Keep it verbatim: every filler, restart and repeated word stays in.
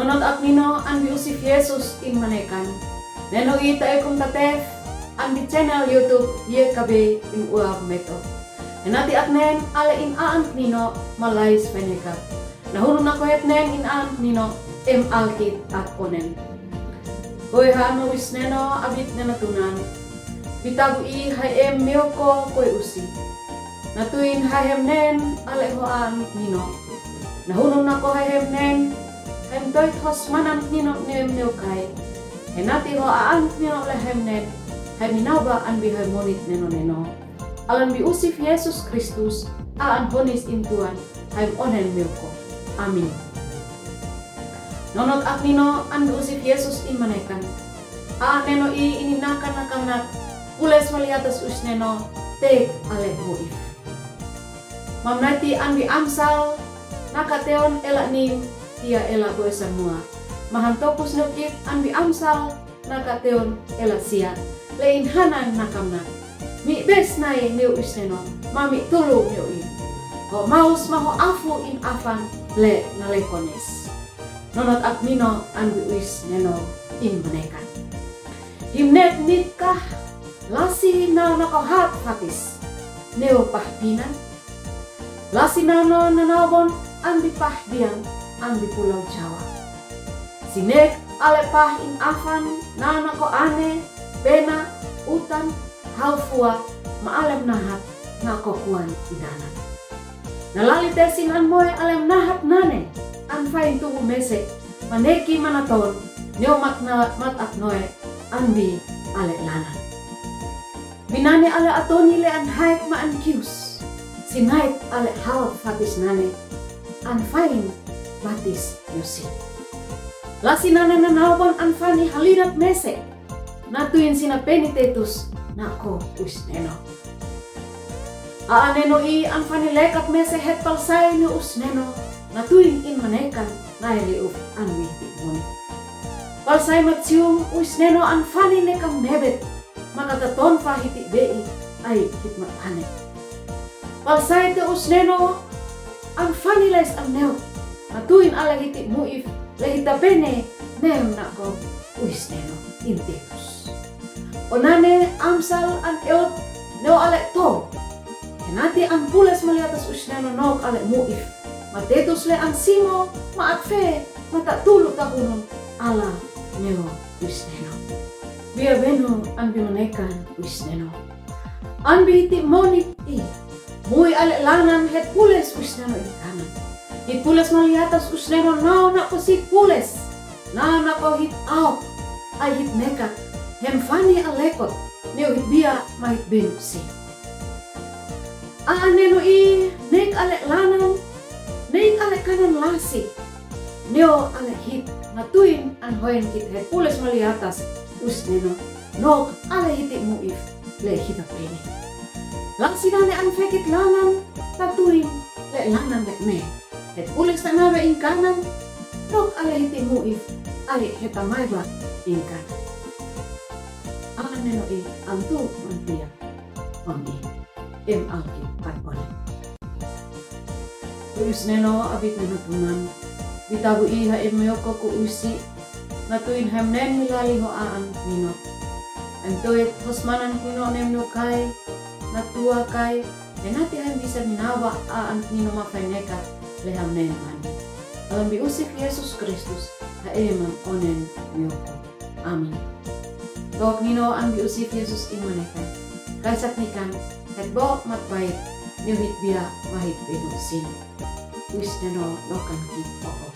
Nonot ak nino an bi usif Yesus in manekan. Neno i taekum tatef an bi channel YouTube Ye Kabe in Uap Meto. Henati ak nen ale in aan nino malais feneka. Na hunu nako het nen in aan nino em alkit ak onen. Koe ha no wis neno abit neno tunan. Bitabu i ha em meo ko koe usi. Na tuin ha hem nen ale ho aan nino. Na hunu nako ha hem nen, hem toit hos manan nino ne meo kai. Henati ho aan nino le hem nen, ha minaba an bi ha monit neno neno. Alan bi usif Yesus Kristus, aan honis in Tuan, ha onen meo ko. Amin. Nonot ak nino an bi usif Yesus in manekan. Aan neno i ini nakan nakamnak, pules maliatas us neno, teg ale muif. Mamnati an bi Amsal, naka teon ela nim, tia ela boesa mua. Mahan tokus nokit an bi Amsal, naka teon ela sia, le in hanan nakamnak. Mi bes nai neo is neno, ma mi tulu neo i. Ho maus ma ho afu in afan le na lekones. Nonot ak nino an bi is neno in manekan. Himnet nit kah lasi na nako hat fatis. Neo pahpinan. Lasi nano nanao bon an bi pahdian an bi pulau Jawa. Sinek ale pah in afan na nako ane, pena, utan, haufua, ma alem nahat nako kuan idanan. Na lali tesin an moe alem nahat nane, an fain tubu mese, maneki manaton, neo mat na mat ak noe, an bi ale lanan. Binane ale atoni le an haek ma an kius. Sinaet ale haot fatis nane. An fain batis yosi. Lasi nane nanao bon an fani halinat mese. Na tuin sina peni tetus nako us neno. Aan neno i an fani lekat mese het palsai ne us neno. Na tuin in manekan nae liuf an mihti moni. Palsai matsium us neno an fani nekam nebet. Maka taton fa hiti bei ai hit matane. Palsai te us neno an fani lais an neo. Na tuin ale hiti muif le hita pene nem nako us neno in tetus. Onane Amsal an eot neo ale to. Henati an pules maliatas us neno nok ale muif. Ma tetus le an simo ma atfe ma tatulu tahunun ala neo us neno. Bia benu an bi manekan us neno. An bi hiti moni i. Mui ale lanan het pules us neno in kanan. Hit pules maliatas us neno nao nako si pules. Nao nako hit aok. Ai hit nekat. Hem fani a lekot. Neo hit bia ma hit benu si. Aan neno i nek ale lanan, nek ale kanan lasi. Neo ale hit na tuin an hoen kit het pules maliatas us neno. Nok ale hiti muif le hita pene. Lasi nane an fekit lanan, na tuin le lanan le me. Het pules ta nabe in kanan, nok ale hiti muif, ai heta maiba in kanan. Aan neno i an tu mantia. Oni. Em alki pat oni. Ku us neno abit neno tunan. Bitabu i ha em meo ko ku usi. Na tuin hem nen mi lali ho aan nino. Em toit hos manan nino nem no kai. Na tua kai. Henati hem bisa minaba aan nino ma fai neka le hem nen mani. Alam bi usif Yesus Kristus ha em onen meo ko. Amin. Tok nino an bi usif Yesus in manekan. Kaisak nikan, het bo mat bait, neo hit bia ma hit benu sin. Us neno nokan kit o o.